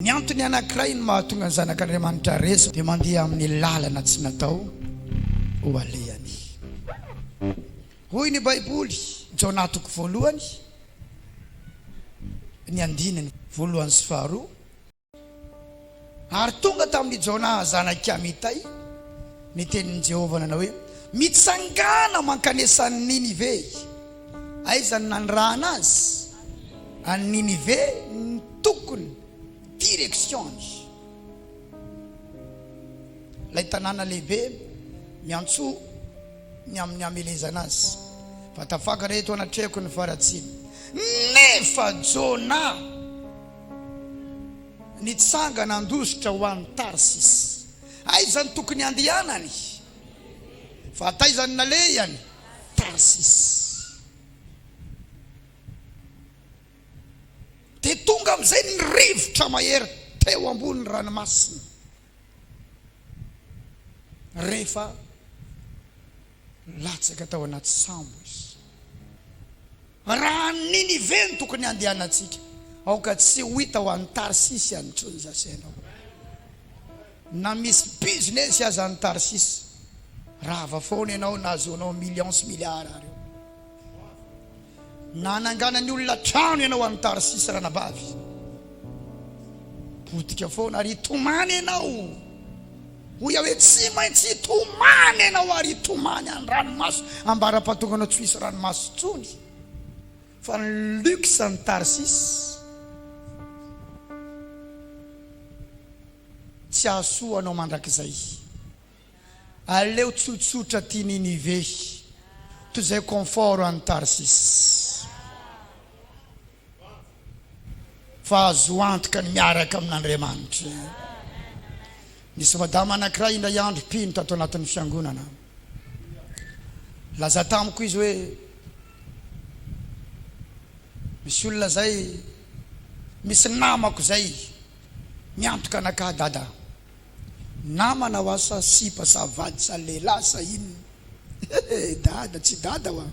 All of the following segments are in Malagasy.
Ny antony anankiray ny mahatonga ny zanak'Andriamanitra resy dia mandeha amin'ny lalana tsy natao ho alehany. Hoy ny Baiboly, Jaona toko voalohany, ny andininy voalohany sy faharoa, Ary tonga tamin'i Jona zanak'i Amitay ny tenin'i Jehovah nanao hoe, Mitsangàna mankanesa any Ninive. Aiza no nanirahana azy? Any Ninive ny tokony direction-ny. Ilay tanàna lehibe miantsoa ny amin'ny hamelezana azy, fa tafakatra eto anatrehako ny faharatsiany. Nefa Jona nitsangana handositra ho any Tarsisy. Aiza no tokony handehanany? Fa taiza no nalehany? Tarsisy. Dia tonga amin'izay ny rivotra mahery teo ambony ranomasina. Rehefa latsaka tao anaty sambo izy. Raha any Ninive no tokony handehanantsika, aoka tsy ho hita ho any Tarsisy any intsony zasy ianao. Na misy business aza any Tarsisy, rava foana ianao na ahazoanao millions sy milliards ary eo. Na hananganan'ny olona trano ianao any Tarsisy ranabavy, potika foana ary hitomany ianao. Hoy aho hoe tsy maintsy hitomany ianao ary hitomany an-dranomaso ambara-pahatonganao tsy ho hisy ranomaso intsony. Fa ny luxe any Tarsis tsy hahasoa anao mandrakizay. Aleo tsotsotra aty Ninive toy izay confort any Tarsis. Fa azo antoka ny miaraka amin'Andriamanitra. Nisy madama anankiray indray andro mpino tato anatin'ny fiangonana. Nilaza tamiko izy hoe misy olona zay, misy namako zay miantoka anakahy dada. Namana wa sa sipa sa vady sa lehilahy sa inona? Hehe dada tsy dada wa.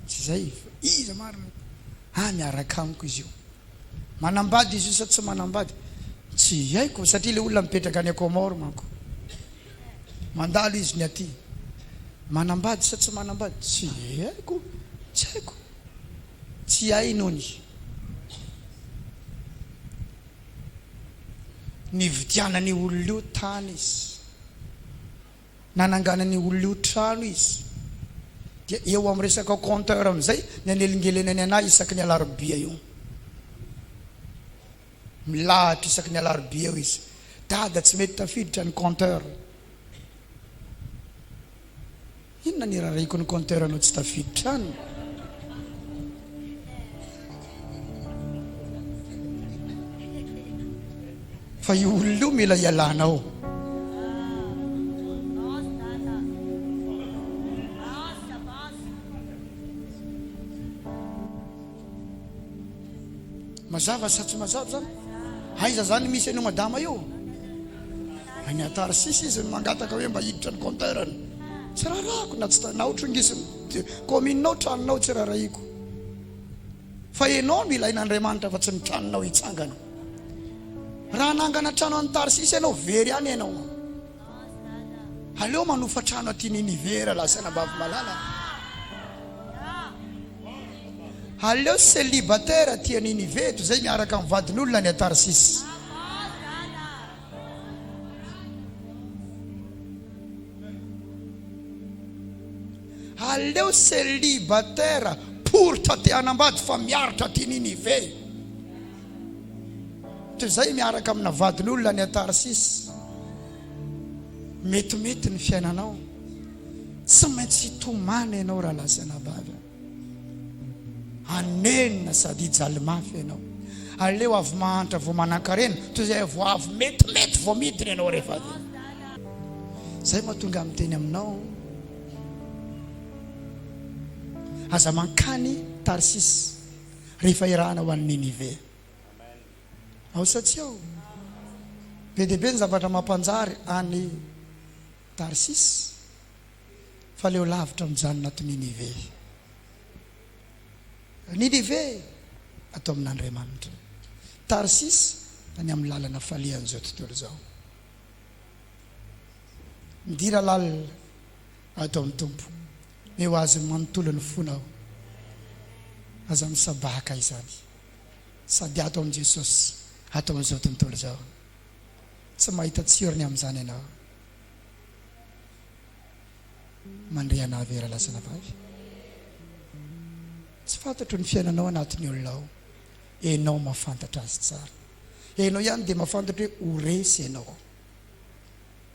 Tsy zay fa iza marina? Ah miaraka amiko izy io. Manambady izy io sa tsy manambady? Tsy haiko satria le olona mipetraka any Comores manko. Mandalo izy ny aty. Manambady sa tsy manambady? Tsy haiko, tsy haiko. Tsy hainy ony. Nividianan'io olona io tany izy. Nananganan'io olona io trano izy. Dia eo amin'ny resaka compteur amin'izay ny anelingelenany an'ahy isaky ny alarobia io. Milahatra isaky ny alarobia eo izy. Dada tsy mety tafiditra ny compteur. Inona ny irarahiko ny compteur anao tsy tafiditra any? Fa io olona io mila ialanao. Mazava sa tsy mazava zany? Aiza zany misy an'io madama io? Any Antarsisy izy no mangataka hoe mba hiditra ny compteur-ny. Tsy raharahako na tsy na ho trongisiny commune-nao tranonao tsy raharahiko. Fa ianao no ilain'Andriamanitra fa tsy ny tranonao hitsangana. Raha hanangana trano any Tarsisy ianao very any ianao. Aleo manofa trano aty Ninive rahalahy sy anabavy malala. Aleo célibataire aty Ninive toy izay miaraka amin'ny vadin'olona any Tarsisy. Aleo célibataire poritra te hanambady fa miaritra aty Ninive. Toy izay miaraka amina vadin'olona any Tarsisy. Metimety ny fiainanao. Tsy maintsy hitomany ianao rahalahy sy anabavy a. Hanenina sady hijaly mafy ianao. Aleo avy mahantra vao manankarena toy izay vao avy metimety vao midina ianao rehefa avy eo. Izay mahatonga ahy miteny aminao, aza mankany Tarsisy rehefa irahana ho any Ninive. Ao sa tsy ao? Be dia be ny zavatra mampanjary any Tarsis, fa aleo lavitra mijanona ato Ninive. Ninive ato amin'Andriamanitra. Tarsis any amin'ny lalana falehan'izao tontolo izao. Midira lalina ato amin'ny Tompo. Meo Azy manontolo ny fonao. Aza misabaka izany. Sady ato amin'i Jesosy, ato amin'izao tontolo izao. Tsy mahita tsirony amin'izany ianao. Mandre anah ve rahalahy sy anabavy? Tsy fantatro ny fiainanao anatin'ny olona ao. Enao mahafantatra azy tsara. Enao ihany dia mahafantatra hoe ho resy enao.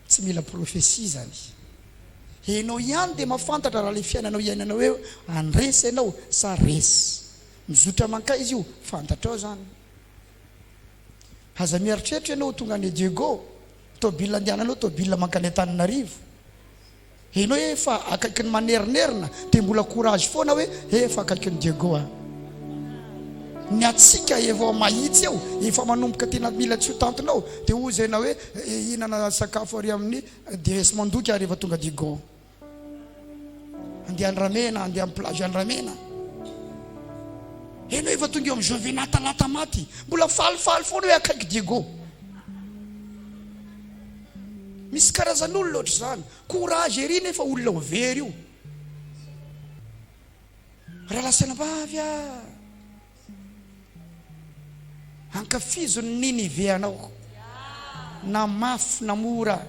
Tsy mila prophetie izany. Enao ihany dia mahafantatra raha ilay fiainanao iainanao hoe handresy enao sa resy. Mizotra mankaiza io? Fantatrao izany. Aza mieritreritra ianao ho tonga any Diego. Tôbila andehananao tôbila mankany Antananarivo. Enao efa akaikin'ny manerinerina dia mbola courage foana hoe efa akaikin'i Diego aho. Ny antsika efa mahitsy eo, efa manomboka tena mila tsy ho tantinao dia hozy enao hoe hihinana sakafo ary amin'ny DS Mandoky aho rehefa tonga Diego. Andeha Andramena, andeha amin'ny plage Andramena. Enao efa tonga eo amin'ny Jovena Talata maty, mbola falifaly foana hoe akaiky Diego. Misy karazan'olona ohatr'izany. Courage ery nefa olona ho very io. Rahalahy sy anabavy a! Ankafizo ny Ninive anao. Na mafy na mora,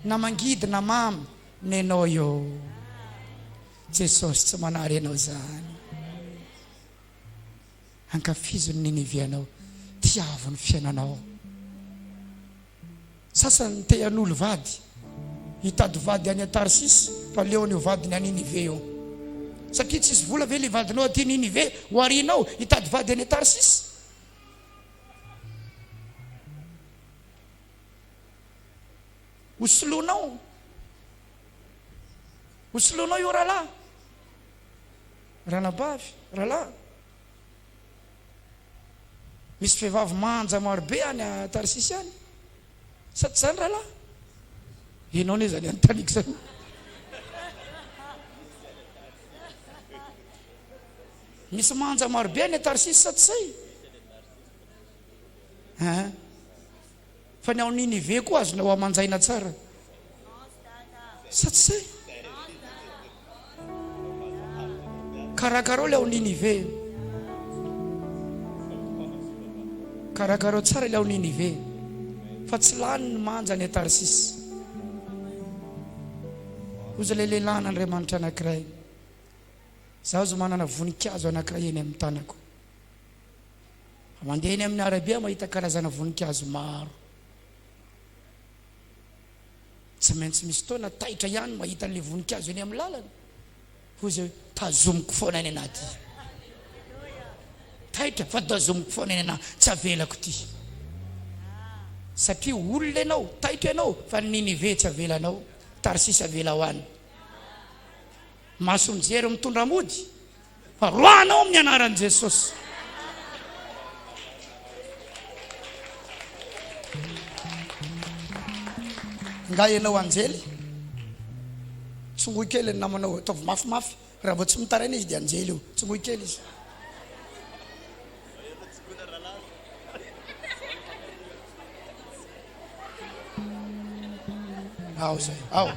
na mangidy na mamy, nenao io. Jesosy tsy manary anao izany. Ankafizo ny Ninive anao. Tiavo ny fiainanao. Sasany te hanolo vady, hitady vady any Tarsisy fa aleony ho vadiny any Ninive eo. Satria tsisy vola ve le vadinao aty Ninive ho arinao hitady vady any Tarsisy? Ho soloinao? Ho soloinao io rahalahy? Ranabavy, rahalahy? Misy vehivavy manja marobe any Tarsisy any. Sa tsy izany rahalahy? Ianao anie izany anontaniako izany. Misy manja marobe any Tarsisy sa tsy izay? Hein? Fa ny ao Ninive koa azonao amanjaina tsara. Sa tsy zay? Karakarao ilay ao Ninive. Karakarao tsara ilay ao Ninive. Fa tsy lany ny manja any Tarsisy. Hoy ilay lehilahin'Andriamanitra anankiray. Izaho zo manana voninkazo anankiray eny amin'ny tanako. Mandeha eny amin'ny arabe aho mahita karazana voninkazo maro. Tsy maintsy misy fotoana taitra ihany mahita an'ilay voninkazo eny amin'ny lalana. Hoy izy hoe, tazomiko foana any anaty. Taitra fa tazomiko foana any anaty, tsy avelako ity. Satria olona ianao, taitra ianao, fa ny Ninive tsy avelanao, Tarsisy avelao any. Maso mijery mitondra mody. Fa roahanao amin'ny anaran'i Jesosy. Nga ianao anjely? Tsongoy kely ny namanao, ataovy mafimafy. Raha vao tsy mitaraina izy dia anjely io. Tsongoy kely izy. Ao zay, ao.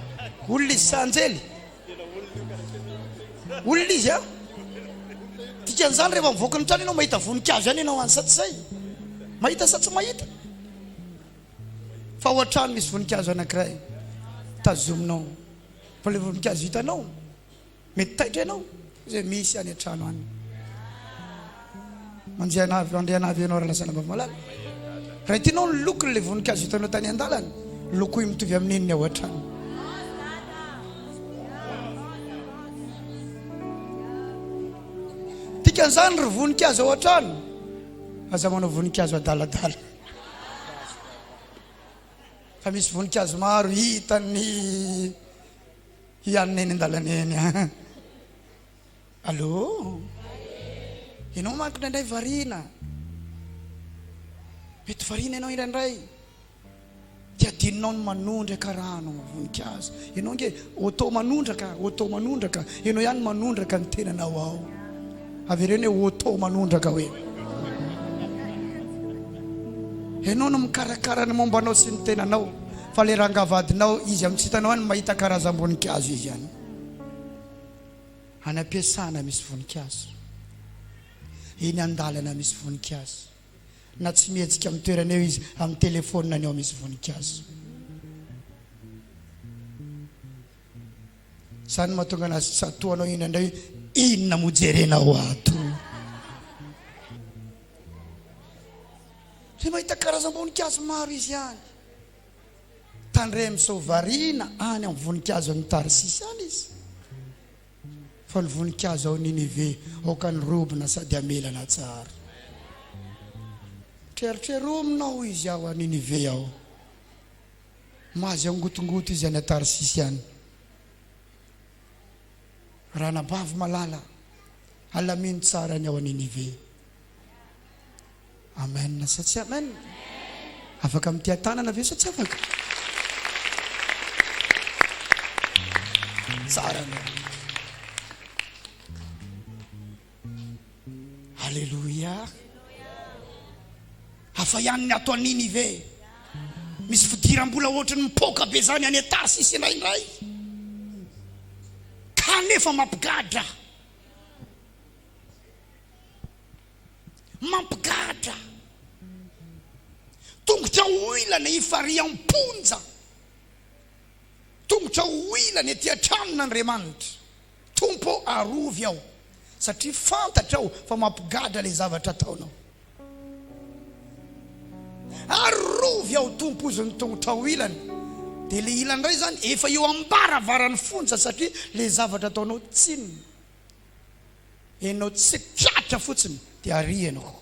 Olona izy sa anjely? Olona izy a! Dikan'izany rehefa mivoaka ny trano ianao mahita voninkazo ihany ianao any sa tsy zay? Mahita sa tsy mahita? Fa ao an-trano misy voninkazo anankiray tazominao fa ilay voninkazo hitanao Mety taitra ianao izay misy any an-trano any. Manjehana avy, andriana avy ianao raha lasa malala. Raha tianao ny lokony ilay voninkazo hitanao tany an-dalana, lokoy mitovy amin'iny ny ao an-trano. Dikan'izany ry voninkazo ao an-trano, aza manao voninkazo adaladala. Fa misy voninkazo maro hitan'ny Hianina eny an-dalana eny an. Allô? Ianao manko indraindray variana. Mety variana ianao indraindray. Dia adinonao ny manondraka rano voninkazo. Ianao nge auto manondraka, auto manondraka. Ianao ihany manondraka ny tenanao ao. Avereno hoe auto manondraka hoe. Ianao no mikarakara ny momba anao sy ny tenanao fa le rangaha vadinao izy amin'ny tsy hitanao any mahita karazam-boninkazo izy any. Any am-piasana misy voninkazo. Eny an-dalana misy voninkazo. Na tsy mihetsika amin'ny toerana eo izy, amin'ny telefaoniny ao misy voninkazo. Izany no mahatonga anazy tsatohanao indraindray hoe inona moa jerenao ato. Dia mahita karazam-boninkazo maro izy any. Tandremo sao variana any amin'ny voninkazon'i Tarsisy any izy. Fa ny voninkazo ao Ninive aoka ny robina sady hamelana tsara. Trerotreromina hoy izy ao a Ninive ao. Mazy angotingoty izy any Tarsisy any. Ranabavy malala, alamino tsara ny ao Ninive. Amen sa tsy amen? Afaka mitia tanana ve sa tsy afaka? Tsara ny Alléluia. Hafa ihany ny ato Ninive. Misy fidiram-bola ohatry ny mipoaka be zany any Tarsisy indraindray. Kanefa mampigadra. Mampigadra. Tongotra oilana ifariam-ponja. Tongotra oilana ety an-tranon'Andriamanitra. Tompo ô, arovy aho, satria fantatrao fa mampigadra ilay zavatra ataonao. Arovy aho Tompo ozy ny tongotrao ilany. Dia ilay ilany indray izany efa eo am-baravaran'ny fonja satria ilay zavatra ataonao tsinona. Ianao tsy tratra fotsiny dia ary ianao.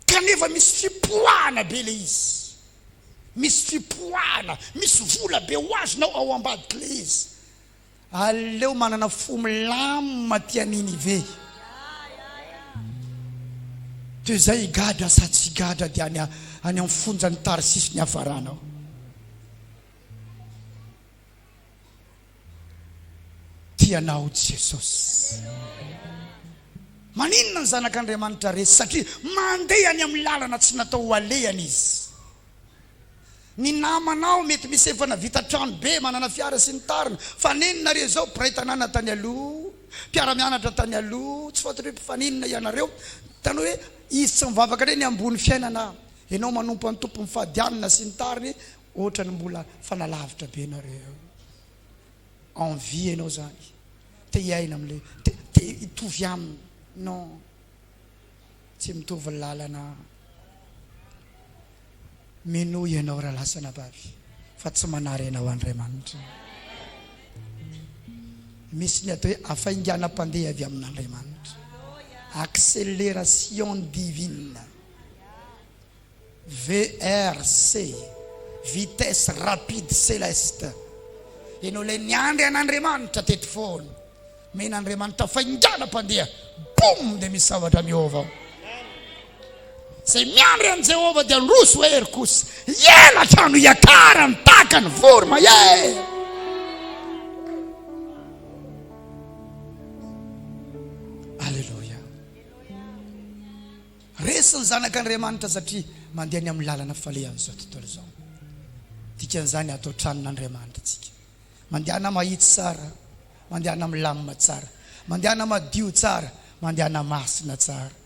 Kanefa misy fipoahana be ilay izy. Misy fipoahana, misy vola be ho azonao ao ambadik'ilay izy. Aleo manana fo milamina aty Ninive. Toy izay higadra sa tsy higadra dia any any amin'ny fonjan'i Tarsisy ny hiafaranao. Tia anao Jesosy. Maninona ny zanak'Andriamanitra resy? Satria mandeha any amin'ny lalana tsy natao ho alehany izy. Ny namanao mety misy efa navita trano be, manana fiara sy ny tariny, fa nenina re izao, mpiray tanàna tany aloha, mpiara-mianatra tany aloha, tsy fantatro hoe mpifaninona ianareo. Hitanao hoe izy tsy mivavaka indray ny ambony fiainana, ianao manompo an'ny Tompo mifady hanina sy ny tariny, ohatrany mbola fanalavitra be nareo. Envie enao zany, te hiaina amle, te te hitovy aminy, non, tsy mitovy lalana. Minoa ianao rahalahy sy anabavy fa tsy manary anao Andriamanitra. Misy ny atao hoe hafainganam-pandeha avy amin'Andriamanitra. Accélération divine. VRC, Vitesse Rapide Céleste. Ianao ilay niandry an'Andriamanitra teto foana. Omen'Andriamanitra faingana mpandeha, boum dia misy zavatra miova ao. Izay miandry an'i Jehovah dia handroso hery kosa. Hielatra no hiakarany tahaka ny voromahery. Alléluia. Resy ny zanak'Andriamanitra satria mandeha ny amin'ny lalana falehan'izao tontolo izao. Dikan'izany ato an-tranon'Andriamanitra isika. Mandehana mahitsy tsara, mandehana milamina tsara, mandehana madio tsara, mandehana masina tsara.